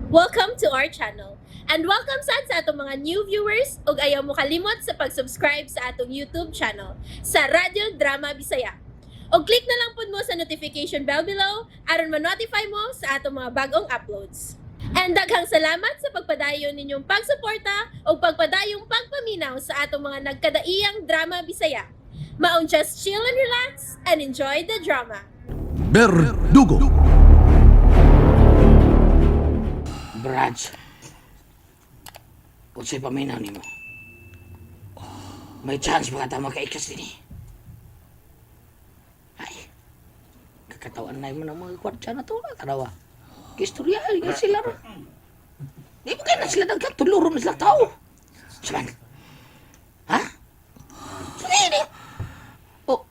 Welcome to our channel. And welcome sad sa atong mga new viewers ug ayaw mo kalimot sa pag-subscribe sa atong YouTube channel sa Radyo Drama Bisaya. Og click na lang pud mo sa notification bell below aron ma-notify mo sa atong mga bagong uploads. And daghang salamat sa pagpadayon ninyong pagsuporta ug pagpadayong pagpaminaw sa atong mga nagkadaiyang drama Bisaya. Maong just chill and relax and enjoy the drama. Berdugo. Brad, unsay paminaw nimo? May chance ba ka makaikas din eh? Ay, kakatawan na mo ng mga kwartsa na to na, tanawa. Kistorya, nga sila ro. Di ba kaya na sila nagkatuluro na sila tao? Saman? Ha? Sino yun? Oh.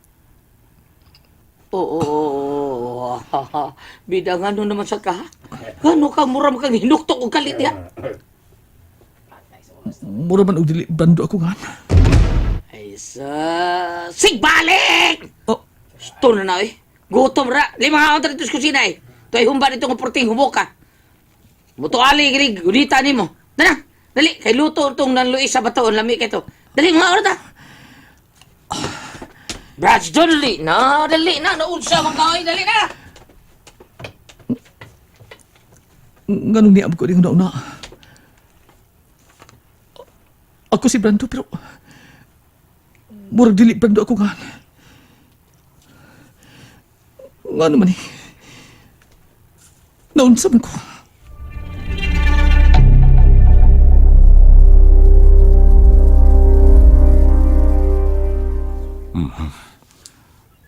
Oo, oh, oh, Bida nga naman sa ka. Ano ka, mura mo kang hinuktok og kalit ya. Mura man og dili bando ako nga. Ay sa... Sigbalik! Oh, Sto na na eh. Gutom ra. Lima nga dito sa kusina eh. Tuay humba dito ng porting humuka. Mutuali gini gunita nimo. Dana, dali kay luto tong nan Luis sa bato lami kay to. Dali mga orda. Brad, dali na, dali na, naunsa man ka oy, dali na. nganong niam ko ding una. Ako si Brando pero murag dili Brando ako nga. Nga naman eh. Naunsa man ko.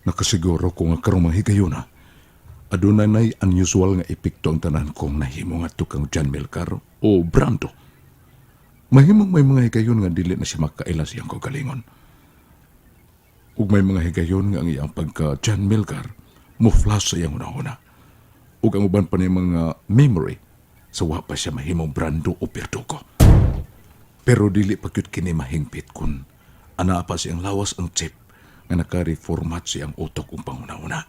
Nakasiguro ko nga karong mga higayuna. Aduna nay unusual nga epekto ang tanan kong nahimo nga kang John Melcar o Brando. Mahimong may mga higayon nga dili na siya makaila siyang kagalingon. Ug may mga higayon nga ang iyang pagka John Melcar mo flash sa iyang una-una. Ug ang uban pa niya mga memory sa wa pa siya mahimong Brando o Perdugo. Pero dili pa gyud kini mahingpit kun ana pa siyang lawas ang chip nga naka-reformat siyang utok ug panguna-una.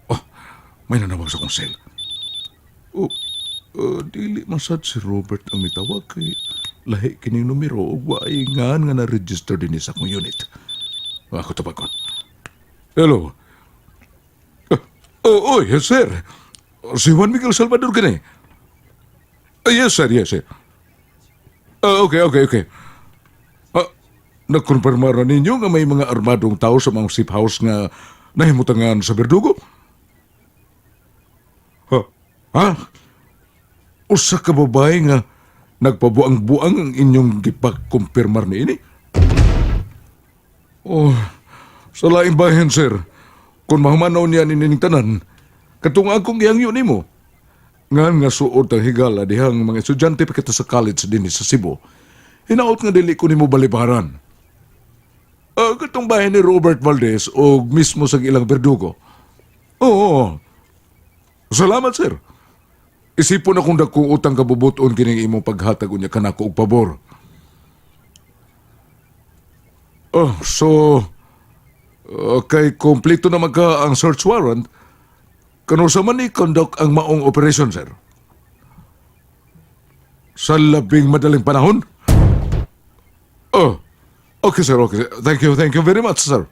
Oh, may nanawag sa kong cell. Oh, dili man sad si Robert ang mitawag kay lahi kining numero ug waay ngan nga na-register dinhi sa akong unit. Ako tabagon. Hello. Oh, oh, yes sir. Si Juan Miguel Salvador kini. Yes sir, yes sir. Ah, okay, okay, okay. Ah, nakumpirma na ninyo nga may mga armadong tao sa mga safe house nga nahimutangan sa Berdugo? Ha? Ha? Usa ka babae nga nagpabuang-buang ang inyong gipakumpirmar niini? Oh, sa laing bahin, sir. Kung mahumanaw niya nining tanan, katong akong gihangyo nimo. Ngan nga suod ang higala dihang mga estudyante pa kita sa college dinhi sa Cebu. Hinaot nga dili ko nimo balibaran. Ah, katong bahay ni Robert Valdez o mismo sa ilang berdugo. Oo. Salamat, sir. Isipon akong dakong utang kabubuton kining imong paghatag unya kanako og pabor. Oh, so kay kompleto na magka ang search warrant, kanusa man i-conduct ang maong operation, sir? Sa labing madaling panahon? Oh, okay, sir, okay. Thank you very much, sir.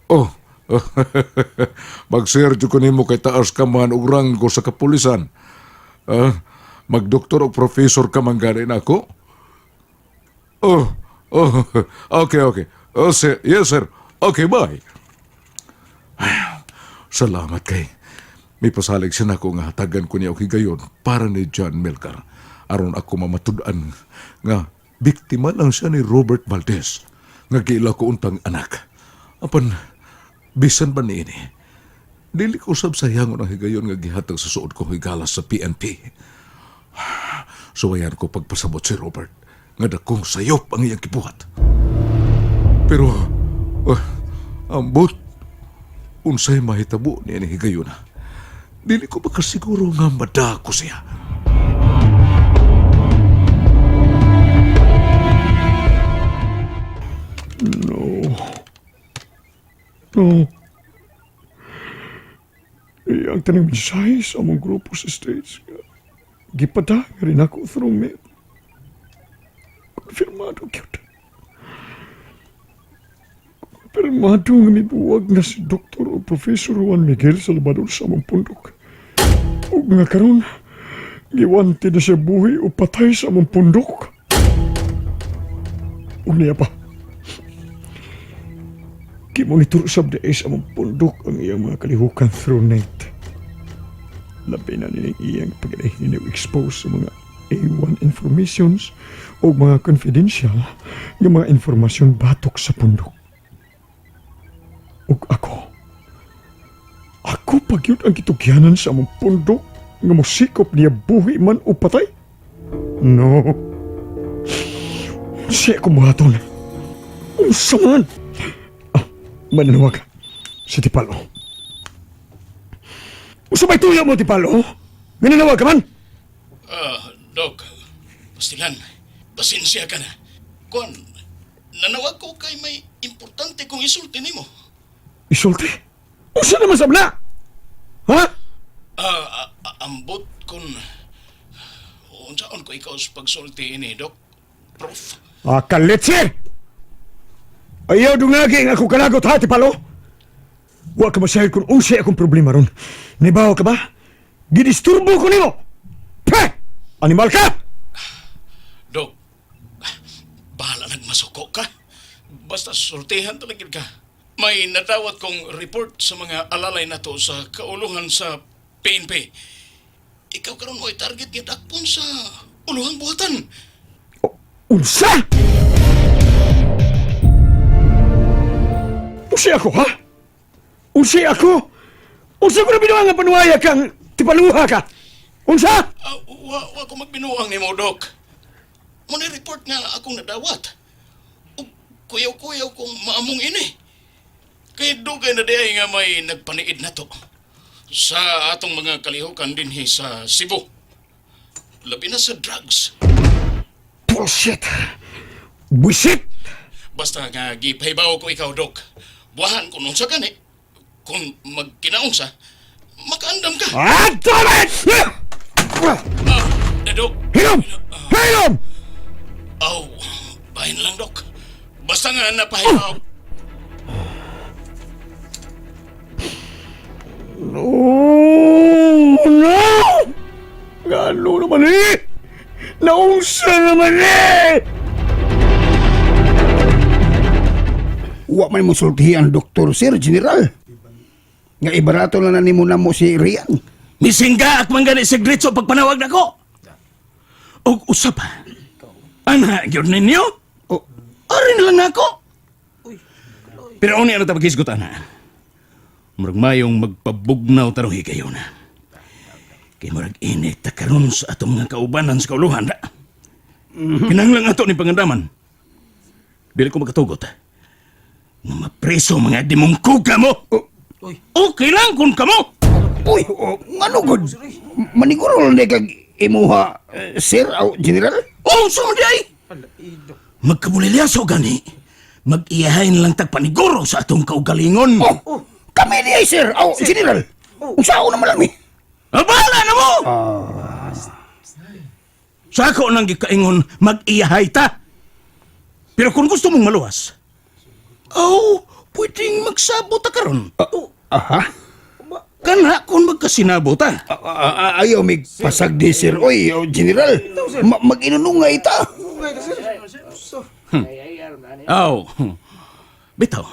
Oh, mag-share ko nimo kay taas ka man og ranggo sa kapulisan. Ah, magdoktor o professor ka man gani nako. Oh, oh, okay, okay. Oh, sir, yes, sir. Okay, bye. Salamat kay. May pasalig siya nako nga hatagan ko niya og higayon para ni John Melcar. Aron ako mamatud-an nga biktima lang siya ni Robert Valdez nga giila ko untang anak. Apan bisan ba niini? Dili ko sab sayangon ang higayon nga gihatag sa suod ko higala sa PNP. Suwayan ko pagpasabot si Robert nga dakong sayop ang iyang gibuhat. Pero ambot unsay mahitabo niya ni higayuna. Dili ko makasiguro nga madako siya. No. No. Eh, ang tanang mensahe sa among grupo sa States nga Gipada rin ako through mail. Konfirmado gyud. Konfirmado nga mibuwag na si Dr. o Professor Juan Miguel Salvador sa among pundok. Ug nga karon, giwanti na siya buhi o patay sa among pundok. Ug niya pa, gimonitor sab di ay sa among pundok ang iyang mga kalihukan through net. Labi na nining iyang pag-ilahin expose sa mga A1 informations o mga confidential nga mga informasyon batok sa pundok. Ug ako, ako pa gyud ang gitugyanan sa among pundok nga mosikop niya buhi man o patay? No. Siya ko buhaton. Unsa man? Ah, mananawag. Si Tipalo. Unsa may tuyo mo, Tipalo? Mananawag ka man? Ah, Dok, pastilan, pasensya ka na. Kuan, nanawag ko kay may importante kong isulti nimo. Isulti? Unsa naman sabla? Ha? Ah, ah, ambot kon unsaon ko ikaw sa pagsulti ini, Dok? Prof. Ah, kalitsi! Ayaw dungagi ang ako kalagot ha, Tipalo! Wa ka masahil kung unsay akong problema ron. Nibaw ka ba? Gidisturbo ko nimo! Peh! Animal ka! Dok, bahala nagmasuko ka. Basta sultihan talaga ka. May nadawat kong report sa mga alalay na to sa kauluhan sa PNP. Ikaw karon mo'y target nga dakpon sa uluhang buhatan. Unsa? Unsay ako, ha? Unsay ako? Unsa ko na binuang nga panuaya kang tipaluha ka? Unsa? Ah, wa ko magbinuang nimo, Dok. Muna report nga akong nadawat. Ug kuyaw-kuyaw kong maamong ini. Kay dugay na diay nga may nagpaniid na to sa atong mga kalihukan dinhi sa Cebu. Labi na sa drugs. Bullshit! Bullshit! Basta nga gipahibaw ko ikaw, Dok. Buwahan kung unsa gani. Kung magkinaong sa, makaandam ka. Ah, damn it! Ah, eh, Dok. Hilom! Hilom! Aw, bahin lang, Dok. Basta nga napahibaw. No! No! Gano naman eh! Naunsa naman eh! Wa man mo sultihi ang doktor, sir, general. Nga ibarato na na nimo na mo si Rian. Misingga at manggani si Gritso pagpanawag nako. Og usap ha. Ana, gyud ninyo? Oh. Arin lang nako. Pero uni ano ta paghisgot ana. Murag mayong magpabugnaw tarong higayon na. Kay murag init ta karon sa atong mga kaubanan sa kauluhan ra. Kinahanglan ato ni pangandaman. Dili ko makatugot. Nga mapreso mga dimungkog mo. Okay lang kung kamo. Uy, oh, ngano gud? Maniguro lang kag imuha, eh, sir, aw, general? Oh, sumadi ay! Magkabulilyaso gani. Mag-iyahay na lang tagpaniguro sa atong kaugalingon. Oh, kami di ay, sir, aw, general. Unsa ako naman lang eh. Abala na mo! Sa ako nang gikaingon, mag-iyahay ta. Pero kung gusto mong maluwas, oh, pwedeng magsabot ta karon. Aha. Kana kung magkasinabot ta. Ah, ah, ah, ayaw mig pasag di sir oy, oh, general. Ma mag-inunong nga ita. Oh, bitaw.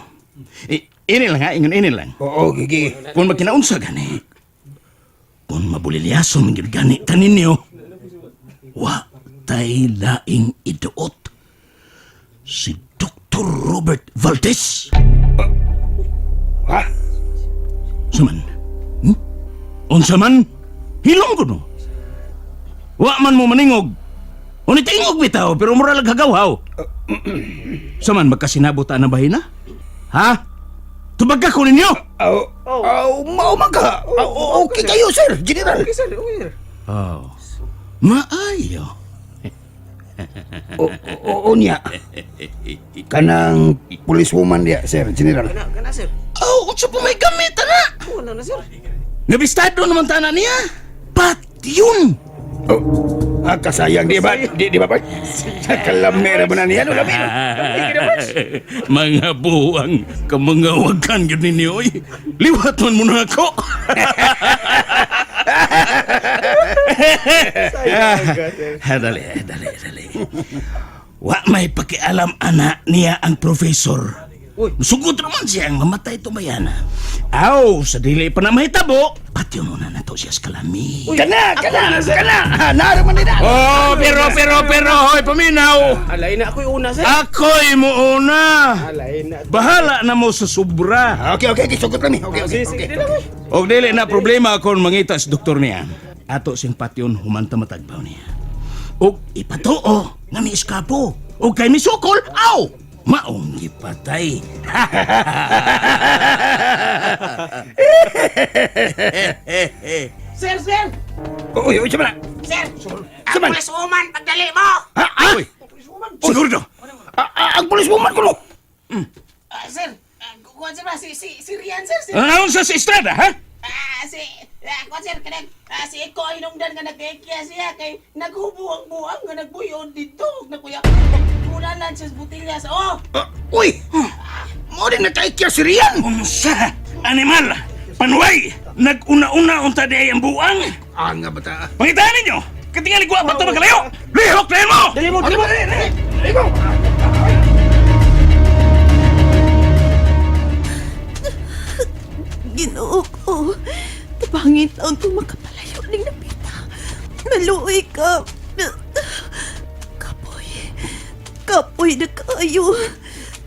Ini lang ha, ingon ini lang. Oo, gigi. Kung magkinaunsa gani, kung mabulilyaso man gyud gani taninyo, wa tay laing iduot. Si Dr. Robert Valdez. Ha? Unsa man? Unsa man? Hilong ko no. Wa man mo maningog. Unit tingog bitaw pero mura lang hagaw-haw. Sa man magkasinabot na bahin na? Ha? Tubag ka ko ninyo! Aw, aw, mao man ka. Aw, okay kayo, sir, general. Oh. Maayo. O, o, o niya. Kanang policewoman diya, sir, general. Oh, unsa pa may gamit ana? Nabistado naman tana niya. Pat yun. Oh, Ah, kasayang di ba? Di ba pa? Sa kalamera mo na niya, no, lami. Mga buwang kamangawagan yun ninyo, oy. Liwat man mo na ako. Ah, dali, dali, dali. Wa may pakialam ana niya ang professor. Sugot naman siya ang mamatay tumayana. Aw, sa dili pa na mahitabo, patyon muna na to siya sa kalami. Kana, kana, kana. Ah, Naro man nila. Oh, pero, pero, pero, hoy, paminaw! Alay na ako'y una, sir. Ako'y muuna! Alay na. Bahala na mo sa sobra. Okay, okay, okay, sugot kami. Okay, okay, Sige, okay. sige lang, eh. Og dili na problema kon mangita sa doktor niya. Ato siyang patyon humanta matagbaw niya. Og ipatuo nga miiskapo. Og kay misukol, aw! Maong gipatay. Sir, sir! Uy, uy, sama na. Sir! Sama. Ang policewoman, pagdali mo! Ha, ha? Siguro. Ah, ah, ang policewoman ko no. Ah, sir, kuwan sir ba? Si Rian, sir. Si, Ano sa si Estrada, ha? ah, si, kuwan sir, kanang, si Eko ay nungdan nga nagkikya siya kay naghubuang-buang nga nagbuyon dito. Ug Nakuya, kunalan siya sa butillas. Oh! Ah, uy! Mo din nakaikya si Rian. Unsa? Animal! Panuay! Nag-una-una unta di ay ang buang! Ah, nga bata. Pangitaan ninyo! Katingali ko pa ito magkalayo! Lihok na mo! Dali mo, dali mo. Dali mo. Ginoo ko. Tabangin taon kong makapalayo ning napita. Maluoy ka. Kapoy. Kapoy na kaayo.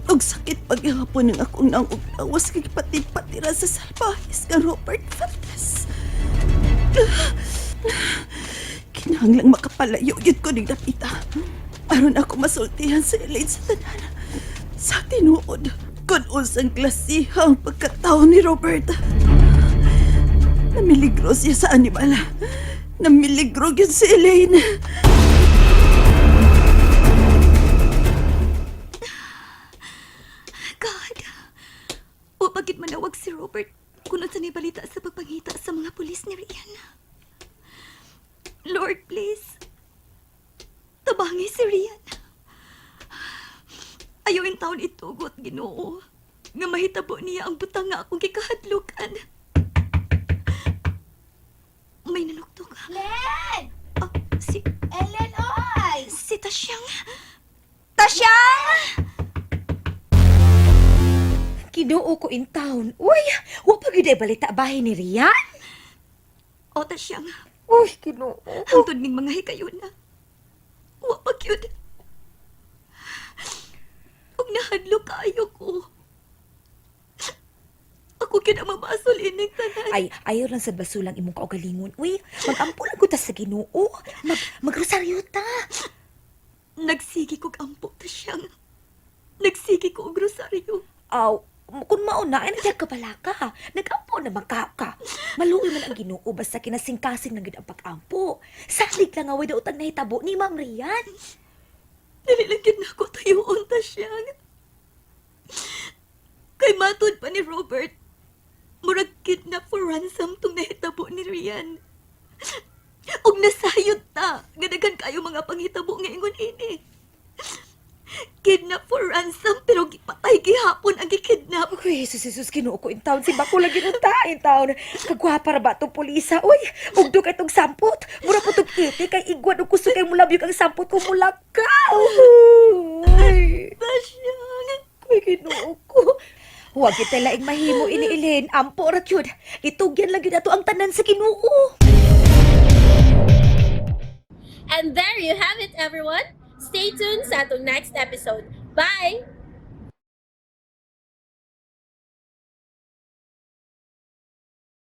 Ug sakit paghapon ng akong nangugtawas kay pati-patira sa salbahis nga Robert Valdez. Kinahanglang makapalayo yun ko ning napita. Aron ako masultihan sa Elaine sa tanan. Sa tinuod, kung unsang klasiha ang pagkatao ni Robert. Namiligro siya sa animal. Namiligro yun si Elaine. God! O bakit manawag si Robert kung unsa ni balita sa pagpangita sa mga pulis ni Rian? Lord, please. Tabangi si Rian. Ayaw in taon itugot, Ginoo. Nga mahitabo niya ang butang nga akong gikahadlukan. May nanuktok. Len! Ah, si, Ellen, oy! si Tasyang. Tasyang! Kinuo ko in town. Uy, wa pa gyud ay balita bahin ni Rian. O, Tasyang. Uy, Ginoo. Hangtod ning mga hikayuna. Wa pa gyud. Ug nahadlok kaayo ko. Ako gyud ang mabasol ining tanan. Ay, ayaw lang sad basulang imong kaugalingon. Uy, magampo lang ko ta sa Ginoo. Mag magrosaryo ta. Nagsige kog ampo ta siyang. Nagsige ko og rosaryo. Aw, kung mauna, ay nagyag ka pala ka. Nagampo na ka ka. Maluoy man ang Ginoo basta kinasingkasing na gyud ang pag-ampo. Salig lang nga way daotang nahitabo ni Ma'am Rian. Dili lang gyud nako tayoon ta siyang. Kay matud pa ni Robert, murag kidnap for ransom tong nahitabo ni Rian. Ug nasayod ta nga daghan kayo mga panghitabo nga ingon ini. Kidnap for ransom pero gipatay gihapon ang gikidnap. Uy, Jesus, Jesus, Ginoo ko in town. Si Bako lagi nung ta in town. Kagwapa ra ba itong pulisa? Uy, ugdo kay itong sampot. Mura po itong kiti kay igwan ug kusog kay mulabyog ang sampot ko mulakaw. Uy, Tasyang. uy, Ginoo ko. Huwag kita laing mahimo iniilin. Ampo ra gyud. Itugyan lang gyud ato ang tanan sa Ginoo. And there you have it, everyone. Stay tuned sa atong next episode. Bye!